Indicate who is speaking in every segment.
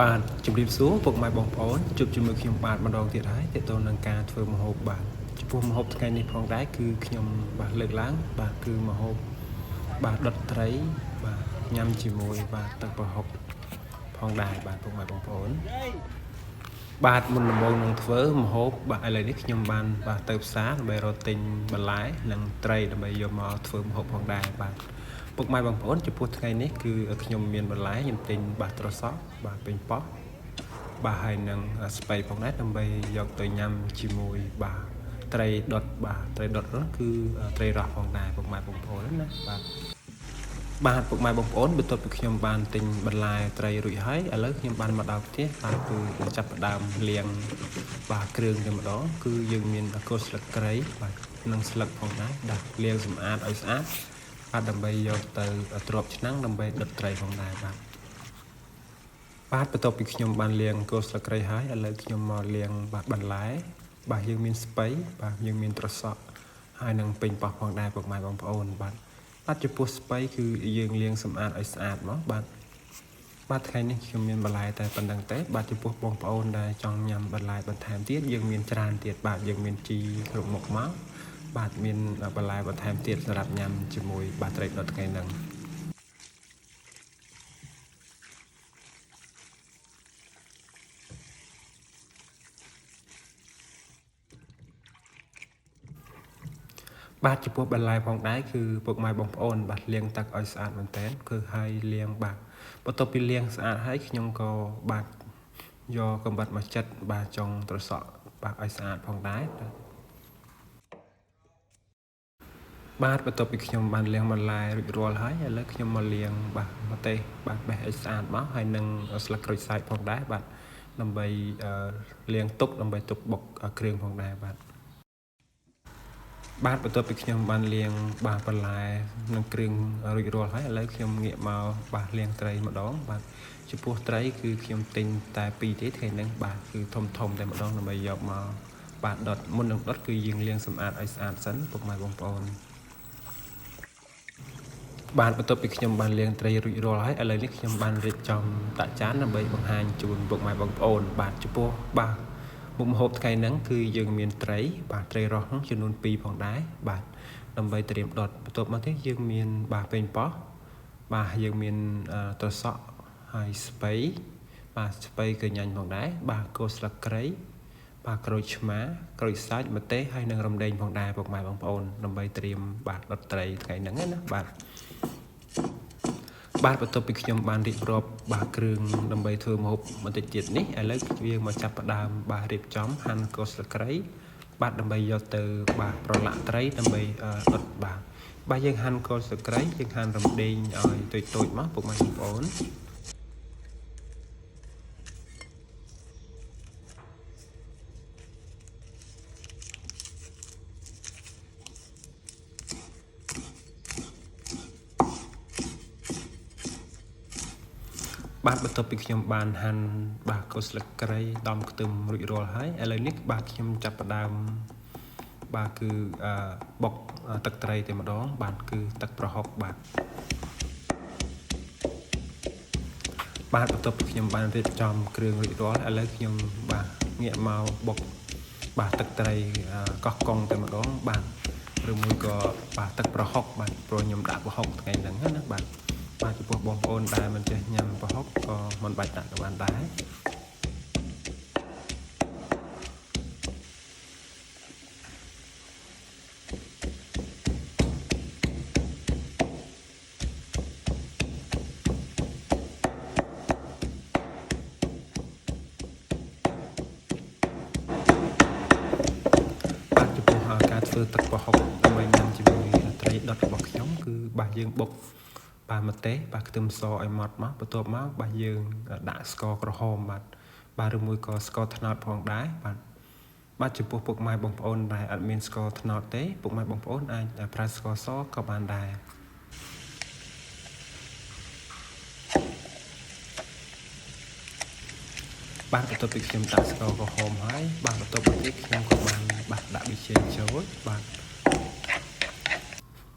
Speaker 1: បាទជម្រាបសួរពុកម៉ែបងប្អូនជួបជាមួយខ្ញុំបាទម្ដងទៀតហើយទាក់ទងនឹងការធ្វើម្ហូបបាទចំពោះម្ហូបថ្ងៃនេះផងដែរគឺខ្ញុំបាទលើកឡើងបាទគឺម្ហូបបាទដុតត្រីបាទញ៉ាំជាមួយបាទទឹកប្រហុកផងដែរបាទពុកម៉ែបងប្អូនបាទមុនដំបូងនឹងធ្វើម្ហូបបាទឥឡូវនេះខ្ញុំបានបាទទៅផ្សារដើម្បីរកទិញបន្លែនិងត្រីដើម្បីយកមកធ្វើម្ហូបផងដែរបាទពុកម៉ែបងប្អូនចំពោះថ្ងៃនេះគឺខ្ញុំមានបន្លែខ្ញុំទិញបាទត្រសក់បាទពេញប៉ោះ បាទហើយនឹងស្ពៃផងដែរដើម្បីយកទៅញ៉ាំជាមួយបាទត្រីដុតបាទត្រីដុតនោះគឺត្រីរ៉ស់ផងដែរពុកម៉ែបងប្អូនណាបាទបាទពុកម៉ែបងប្អូនបន្ទាប់ពីខ្ញុំបានទិញបន្លែត្រីរួចហើយឥឡូវខ្ញុំបានមកដល់ផ្ទះបាទគឺចាប់ផ្ដើមលាងបាទគ្រឿងតែម្ដងគឺយើងមានគល់ស្លឹកគ្រៃបាទនិងស្លឹកផងដែរដាក់លាងសម្អាតឲ្យស្អាតបាទដើម្បីយកទៅទ្រាប់ឆ្នាំងដើម្បីដុតត្រីផងដែរបាទ បាទបន្ទាប់ពីខ្ញុំបានលាងគល់ស្លឹកគ្រៃហើយឥឡូវខ្ញុំមកលាងបាទបន្លែបាទយើងមានស្ពៃបាទយើងមានត្រសក់ហើយនឹងពេញប៉ោះផងដែរពុកម៉ែបងប្អូនបាទបាទចំពោះស្ពៃគឺយើងលាងសម្អាតឲ្យស្អាតមកបាទបាទថ្ងៃនេះខ្ញុំមានបន្លែតែប៉ុណ្្នឹងទេបាទចំពោះបងប្អូនដែលចង់ញ៉ាំបន្លែបន្ថែមទៀតយើងមានច្រើនទៀតបាទយើងមានជីគ្រប់មុខមកបាទមានបន្លែបន្ថែមទៀតសម្រាប់ញ៉ាំជាមួយបាទត្រីដុតថ្ងៃហ្នឹង បាទចំពោះបន្លែផងដែរគឺពុកម៉ែបងប្អូនបាទលាងទឹកឲ្យស្អាតមែនទែនគឺឲ្យលាងបាទបន្ទាប់ពីលាងស្អាតហើយខ្ញុំក៏បាទយកកំបិតមកចិតបាទចុងត្រសក់បាទឲ្យស្អាតផងដែរបាទបន្ទាប់ពីខ្ញុំបានលាងបន្លែរួចរាល់ហើយឥឡូវខ្ញុំមកលាងបាទម្ទេសបាទបេះឲ្យស្អាតមកហើយនឹងស្លឹកក្រូចសើចផងដែរបាទដើម្បីលាងទុកដើម្បីទុកបុកគ្រឿងផងដែរបាទ បាទបន្ទាប់ពីខ្ញុំបានលាងបាទបន្លែនិងគ្រឿងរួចរាល់ហើយឥឡូវខ្ញុំងាកមកបាទលាងត្រីម្ដងបាទចំពោះត្រីគឺខ្ញុំទិញតែពីរទេថ្ងៃហ្នឹងបាទគឺធំធំតែម្ដងដើម្បីយកមកបាទដុតមុននឹងដុតគឺយើងលាងសម្អាតឲ្យស្អាតសិនពុកម៉ែបងប្អូនបាទបន្ទាប់ពីខ្ញុំបានលាងត្រីរួចរាល់ហើយឥឡូវនេះខ្ញុំបានរៀបចំដាក់ចានដើម្បីបង្ហាញជូនពុកម៉ែបងប្អូនបាទចំពោះបាទមុខម្ហូបថ្ងៃហ្នឹងគឺយើងមានត្រីបាទត្រីរ៉ស់ហ្នឹងចំនួន2ផងដែរបាទដើម្បីត្រៀមដុតបន្ទាប់មកទៀតយើងមានបាទប៉េងប៉ោះបាទយើងមានត្រសក់ហើយស្ពៃបាទស្ពៃក៏ញ៉ាញ់ផងដែរបាទគល់ស្លឹកគ្រៃបាទក្រូចឆ្មាក្រូចសាច់ម្ទេសហើយនិងរំដេងផងដែរពុកម៉ែបងប្អូនដើម្បីត្រៀមបាទដុតត្រីថ្ងៃហ្នឹងណាបាទបាទបន្ទាប់ពីខ្ញុំបានរៀបរាប់បាទគ្រឿងដើម្បីធ្វើម្ហូបបន្តិចទៀតនេះឥឡូវយើងមកចាប់ផ្ដើមបាទរៀបចំហាន់គល់ស្លឹកគ្រៃបាទដើម្បីយកទៅបាទប្រឡាក់ត្រីដើម្បីដុតបាទបាទយើងហាន់គល់ស្លឹកគ្រៃយើងហាន់រំដេងឲ្យតូចៗមកពុកម៉ែបងប្អូនបាទបន្ទាប់ពីខ្ញុំបានហាន់បាទគល់ស្លឹកគ្រៃដំខ្ទឹមរួចរាល់ហើយឥឡូវនេះបាទខ្ញុំចាប់ផ្ដើមបាទគឺបុកទឹកត្រីតែម្ដងបាទគឺទឹកប្រហុកបាទបាទបន្ទាប់ពីខ្ញុំបានរៀបចំគ្រឿងរួចរាល់ឥឡូវខ្ញុំបាទងាកមកបុកបាទទឹកត្រីកោះកុងតែម្ដងបាទឬមួយក៏បាទទឹកប្រហុកបាទព្រោះខ្ញុំដាក់ប្រហុកថ្ងៃហ្នឹងណាបាទបាទចំពោះបងប្អូនដែលមិនចេះញ៉ាំប្រហុកក៏មិនបាច់ដាក់ក៏បានដែរបាទចំពោះការធ្វើទឹកប្រហុកដើម្បីញ៉ាំជាមួយត្រីដុតរបស់ខ្ញុំគឺបាទយើងបុកបាទម្ទេសបាទខ្ទឹមសឲ្យម៉ត់មកបន្ទាប់មកបាទយើងដាក់ស្ករក្រហមបាទបាទឬមួយក៏ស្ករត្នោតផងដែរបាទបាទចំពោះពុកម៉ែបងប្អូនដែលអត់មានស្ករត្នោតទេពុកម៉ែបងប្អូនអាចប្រើស្ករសក៏បានដែរបាទបន្ទាប់ពីខ្ញុំដាក់ស្ករក្រហមហើយបាទបន្ទាប់មកទៀតខ្ញុំក៏បានបាទដាក់ប៊ីចេងចូលបាទ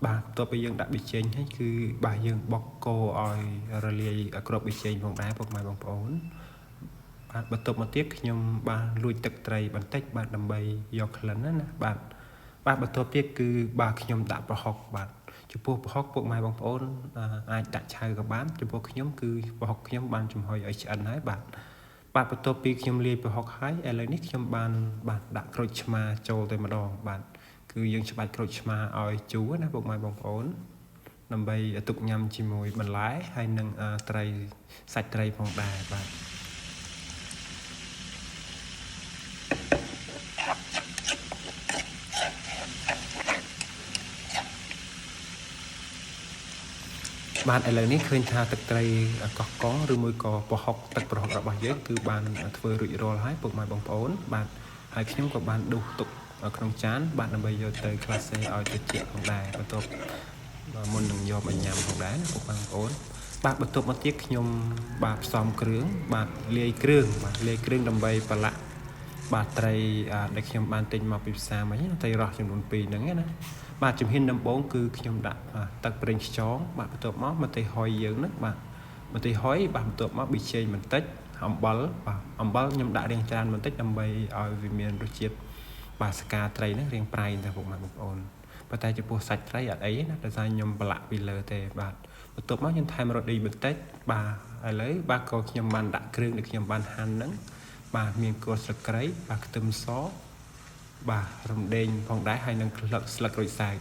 Speaker 1: បាទបន្ទាប់ពីយើងដាក់ប៊ីចេងហើយគឺបាទយើងបុកកូរឲ្យរលាយគ្រាប់ប៊ីចេងផងដែរពុកម៉ែបងប្អូន បាទបន្ទាប់មកទៀតខ្ញុំបានលួចទឹកត្រីបន្តិចបាទដើម្បីយកក្លិនណាណាបាទបាទបន្ទាប់ទៀតគឺបាទខ្ញុំដាក់ប្រហុកបាទចំពោះប្រហុកពុកម៉ែបងប្អូនអាចដាក់ឆៅក៏បានចំពោះខ្ញុំគឺប្រហុកខ្ញុំបានចំហុយឲ្យឆ្អិនហើយបាទបាទបន្ទាប់ពីខ្ញុំលាយប្រហុកហើយឥឡូវនេះខ្ញុំបានបាទដាក់ក្រូចឆ្មាចូលតែម្ដងបាទគឺយើងច្បាច់ក្រូចឆ្មាឲ្យជូរណាពុកម៉ែបងប្អូនដើម្បីទុកញ៉ាំជាមួយបន្លែហើយនិងត្រីសាច់ត្រីផងដែរបាទ បាទឥឡូវនេះឃើញថាទឹកត្រីកោះកុងឬមួយក៏ប្រហុកទឹកប្រហុករបស់យើងគឺបានធ្វើរួចរាល់ហើយពុកម៉ែបងប្អូនបាទហើយខ្ញុំក៏បានដួសទុកក្នុងចានបាទដើម្បីយកទៅក្លាសេឲ្យត្រជាក់ផងដែរបន្ទាប់មុននឹងយកមកញ៉ាំផងដែរណាពុកម៉ែបងប្អូនបាទបន្ទាប់មកទៀតខ្ញុំបាទផ្សំគ្រឿងបាទលាយគ្រឿងបាទលាយគ្រឿងដើម្បីប្រឡាក់បាទត្រីដែលខ្ញុំបានទិញមកពីផ្សារមិញណាត្រីរស់ចំនួន2ហ្នឹងណាបាទជំហានដំបូងគឺខ្ញុំដាក់ទឹកប្រេងខ្យងបាទបន្ទាប់មកម្ទេសហុយយើងហ្នឹងបាទម្ទេសហុយបាទបន្ទាប់មកប៊ីចេងបន្តិចអំបិលបាទអំបិលខ្ញុំដាក់រាងច្រើនបន្តិចដើម្បីឲ្យវាមានរសជាតិបាទស្កាត្រីហ្នឹងរាងប្រៃទៅពុកម៉ែបងប្អូនប៉ុន្តែចំពោះសាច់ត្រីអត់អីទេណាដោយសារខ្ញុំប្រឡាក់ពីលើទេបាទបន្ទាប់មកខ្ញុំថែមរ៉ូឌីបន្តិចបាទឥឡូវបាទក៏ខ្ញុំបានដាក់គ្រឿងដែលខ្ញុំបានហាន់ហ្នឹងបាទមានគល់ស្លឹកគ្រៃបាទខ្ទឹមសបាទរំដេងផងដែរហើយនឹងស្លឹកស្លឹកក្រូចសើច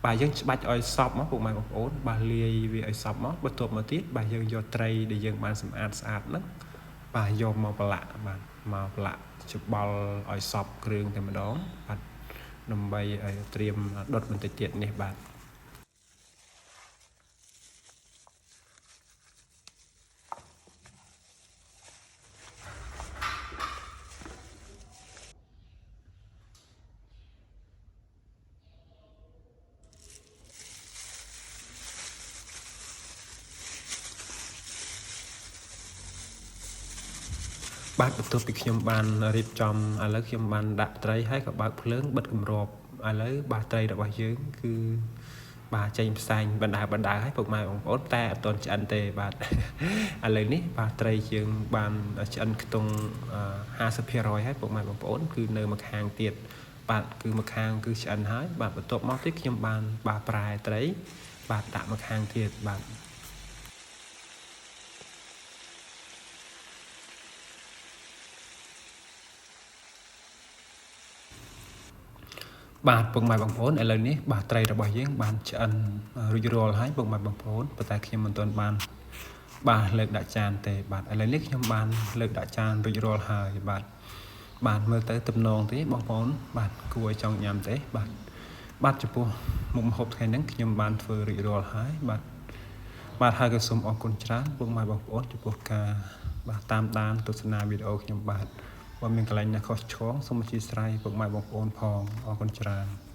Speaker 1: បាទយើងច្បាច់ឲ្យសព្វមកពុកម៉ែបងប្អូនបាទលាយវាឲ្យសព្វមកបន្ទាប់មកទៀតបាទយើងយកត្រីដែលយើងបានសម្អាតស្អាតហ្នឹងបាទយកមកប្រឡាក់បាទមកប្រឡាក់ច្បល់ឲ្យសព្វគ្រឿងតែម្ដងបាទដើម្បីឲ្យត្រៀមដុតបន្តិចទៀតនេះបាទ បាទបន្ទាប់ពីខ្ញុំបានរៀបចំឥឡូវខ្ញុំបានដាក់ត្រីហើយក៏បើកភ្លើងបិទគម្របឥឡូវបាទត្រីរបស់យើងគឺបាទចេញផ្សែងបណ្ដើបណ្ដើហើយពុកម៉ែបងប្អូនតែអត់ទាន់ឆ្អិនទេបាទឥឡូវនេះបាទត្រីយើងបានឆ្អិនខ្ទង់50%ហើយពុកម៉ែបងប្អូនគឺនៅម្ខាងទៀតបាទគឺម្ខាងគឺឆ្អិនហើយបាទបន្ទាប់មកទៀតខ្ញុំបានបាទប្រែត្រីបាទដាក់ម្ខាងទៀតបាទ បាទពុកម៉ែបងប្អូនឥឡូវនេះបាទត្រីរបស់យើងបានឆ្អិនរួចរាល់ហើយពុកម៉ែបងប្អូនប៉ុន្តែខ្ញុំមិនទាន់បានបាទលើកដាក់ចានទេបាទឥឡូវនេះខ្ញុំបានលើកដាក់ចានរួចរាល់ហើយបាទបាទមើលទៅទំនងទេបងប្អូនបាទគួរឲ្យចង់ញ៉ាំទេបាទបាទចំពោះមុខម្ហូបថ្ងៃហ្នឹងខ្ញុំបានធ្វើរួចរាល់ហើយបាទបាទហើយក៏សូមអរគុណច្រើនពុកម៉ែបងប្អូនចំពោះការបាទតាមដានទស្សនាវីដេអូខ្ញុំបាទបើមានកន្លែងណាខុសឆ្គងសូមអធ្យាស្រ័យពុកម៉ែបងប្អូនផងអរគុណច្រើន។